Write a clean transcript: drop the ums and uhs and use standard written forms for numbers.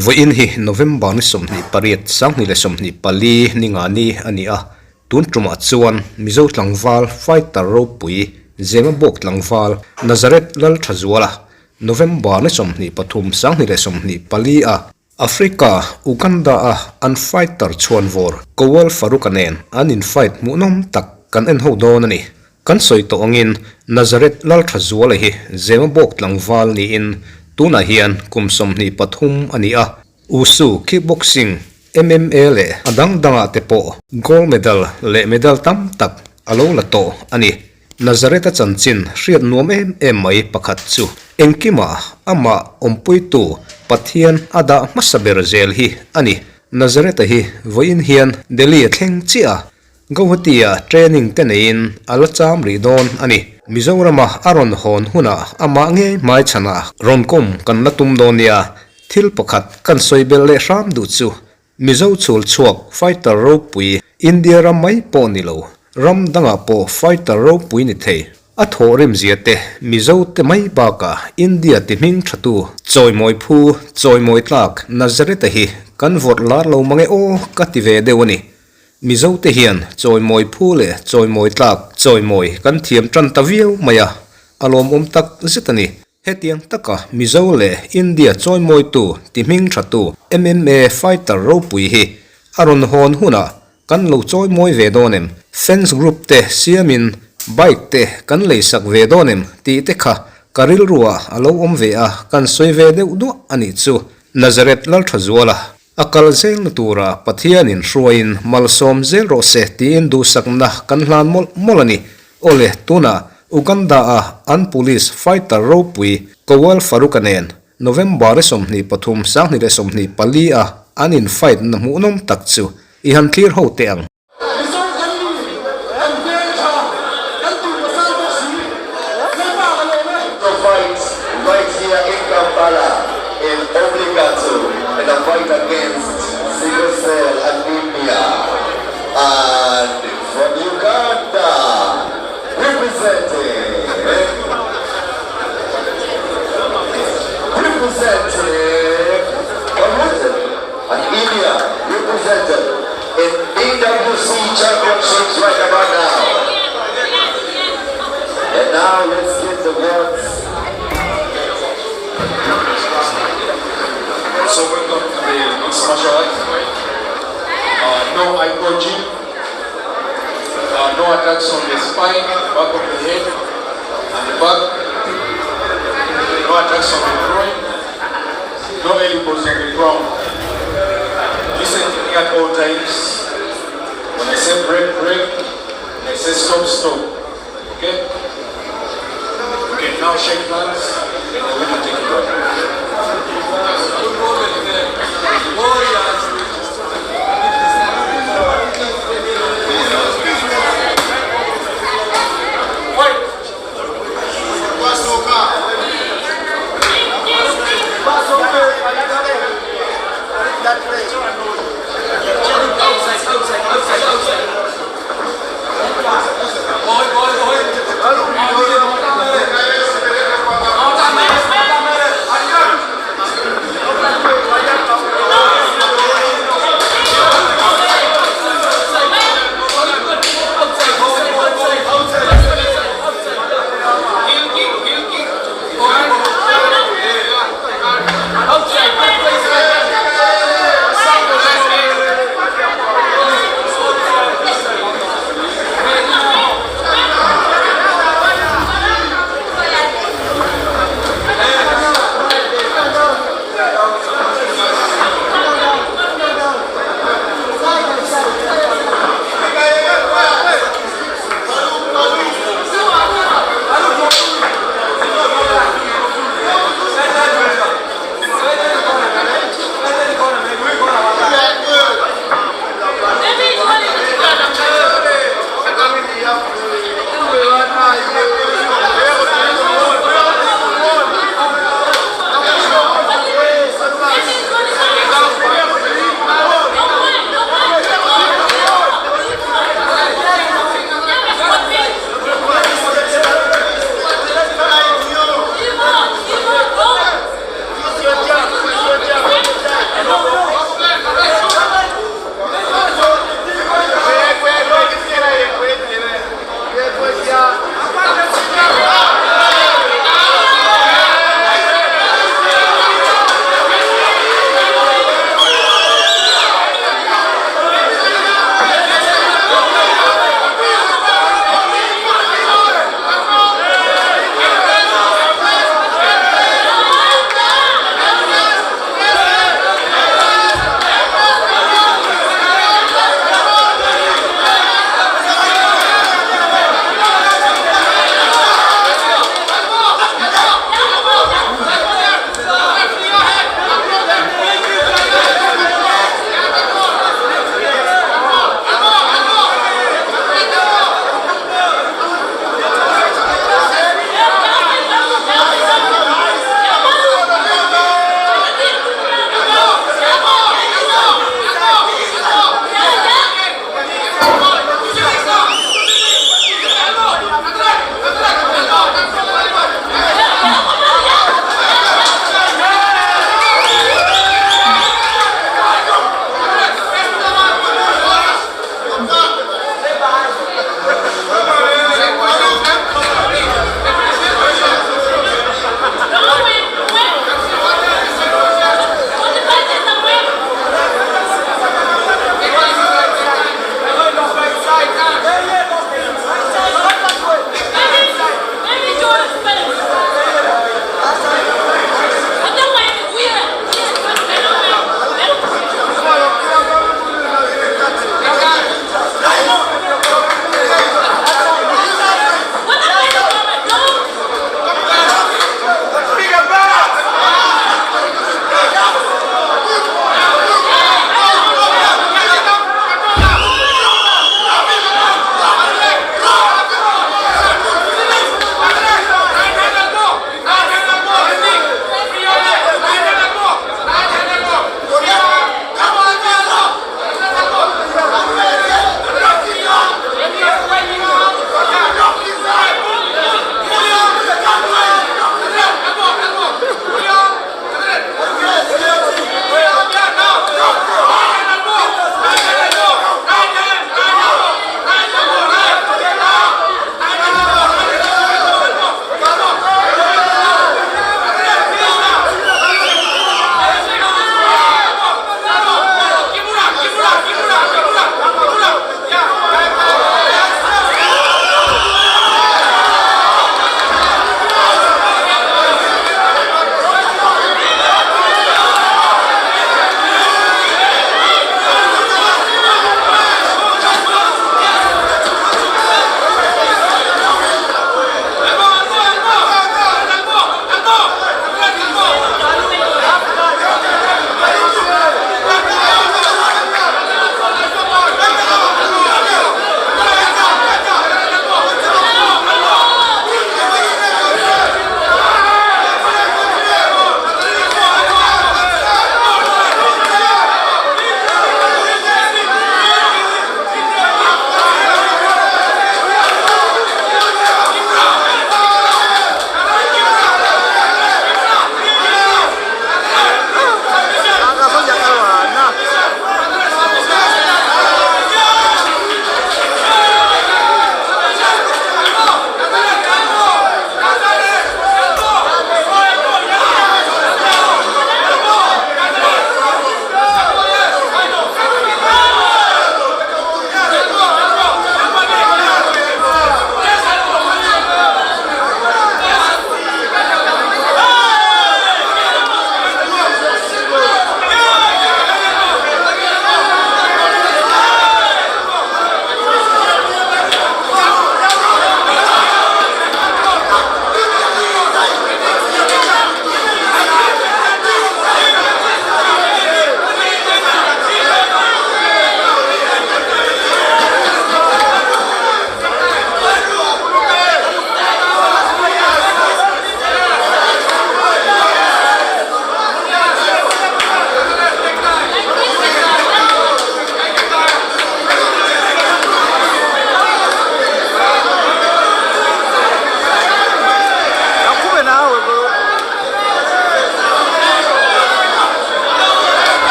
Vawiin hi November ni 28, 2024 ni nga ni a ni a, tun tumah chuan Mizo tlangval fighter ropui Zemabawk tlangval Nazareth Lalthazuala November ni 23, 2024 a Africa, Uganda-a an fighter chhuanvawr Kowal Faruka nen an in-fight hmuhnawm tak kan en ho dawn a ni. Kan sawi tawh angin Nazareth Lalthazuala hi Zemabawk tlangval niin tunah hian kum 23 a ni a, Wushu, Kickboxing, MMA leh a dang dangah te pawh gold medal leh medal tam tak a lo la tawh a ni. Nazareth-a chanchin hriat nuam em em mai pakhat chu engkimah amah awmpuitu Pathian a dah hmasa ber zel hi a ni. Nazareth-a hi vawiin hian Delhi a thleng chiah a, Guwahati-a training te neiin a la cham rih dawn a ni. Mizorama a rawn hawn hunah amah ngei hmaichhanah rawn kawm kan la tum dawn nia. Thil pakhat kan sawi belh leh hram duh chu Mizo chhul chhuak fighter ropui India ram mai pawh ni lo, ram dangah pawh fighter ropui ni thei. A thawh rimzia te Mizo te mai bakah India ti hming thatu chawimawi phu chawimawi tlak Nazareth-a hi kan vawrh lar lo mange aw ka ti ve deuh a ni. Mizo te hian chawimawi phu leh chawimawi tlak chawimawi kan thiam tan ta viau mai a, a lawmawm tak zet a ni. Hetiang taka Mizo leh India chawimawitu ti hming thatu MMA fighter ropui hi a rawn hawn hunah kan lo chawimawi ve dawn em? Fans group te siamin bike te kan leisak ve dawn em tih te kha ka rilruah a lo awm ve a, kan sawi ve deuh duah a nih chu. Nazareth Lalthazuala a kal zelna tura Pathianin hruaiin malsawm zel rawh se tiin duhsakna kan hlan mawlh mawlh a ni. Awle, tunah Uganda-a an police fighter ropui Kowal Faruka nen November 23, 2024 a an in fight na hmuhnawm tak chu i han thlir ho teh ang. Mizo kan ni, kan hmel tha, kan tur pasal bawk si, Lalpa ka lawm e. To fight right here in Kampala in Obligato in a fight against sickle cell anemia and from Uganda representing representing anemia represented in BWC Championships right about now. And now let's get the words. So welcome to the mixed martial arts. No eye gouging, no attacks on the spine, back of the head, and the back. No attacks on the groin, no elbows on the ground. Listen to me at all times. When I say break, break. When I say stop, stop. Okay? Okay, now shake hands and the winner take it all.